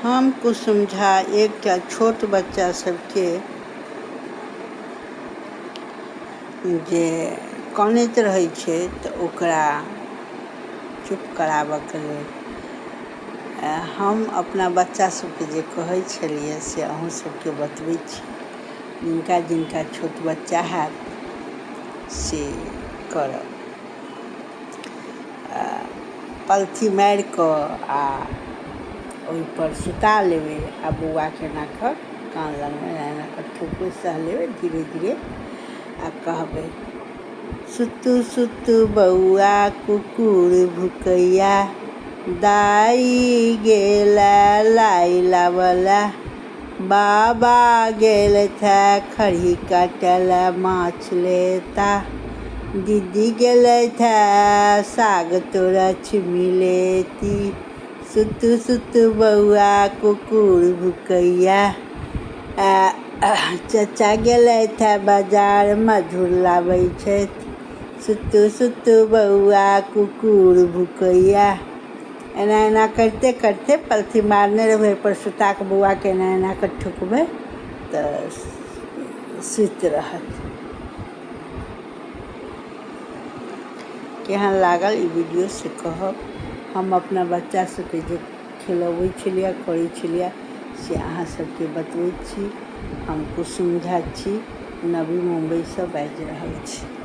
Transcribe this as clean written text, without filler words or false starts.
हम कुसुम झा एकटा छोट बच्चा सबके जे कनैत रहै छै तऽ ओकरा चुप कराबऽके लेल हम अपना बच्चा सबके जे कहै छलियै से अहूँ सबके बतबै छी। जिनका जिनका छोट बच्चा हैत से करब। पलथी मारि कऽ आ ओहिपर सुता लेबै आ बौआके एना कऽ कान लगमे एना एना कऽ ठोकबै, सहलेबै धीरे धीरे आ कहबै, सुतू सुतू बौआ कुकुर भुकैया, दाइ गेला लाइ लाबऽ, बाबा गेलथि खरही काटऽ, माछ लेता, दीदी गेलथि साग तोड़ऽ, छिम्मी लेती, सुतू सुतू बौआ कुकुर भुकैया, चचा गेलथि बाजार मधुर लाबै छथि, सुतू सुतू बौआ कुकुर भुकैया। एना एना करिते करिते पलथी मारने रहबै, ओहिपर सुता कऽ बौआके एना एना कऽ ठोकबै तऽ सुति रहत। केहन लागल ई वीडियो से कहब। हम अपना बच्चा सबके जे खेलबै छलियै, करै छलियै, से अहाँ सबके बतबै छी। हम कुसुम झा छी, नवी मुम्बईसँ बाजि रहल छी।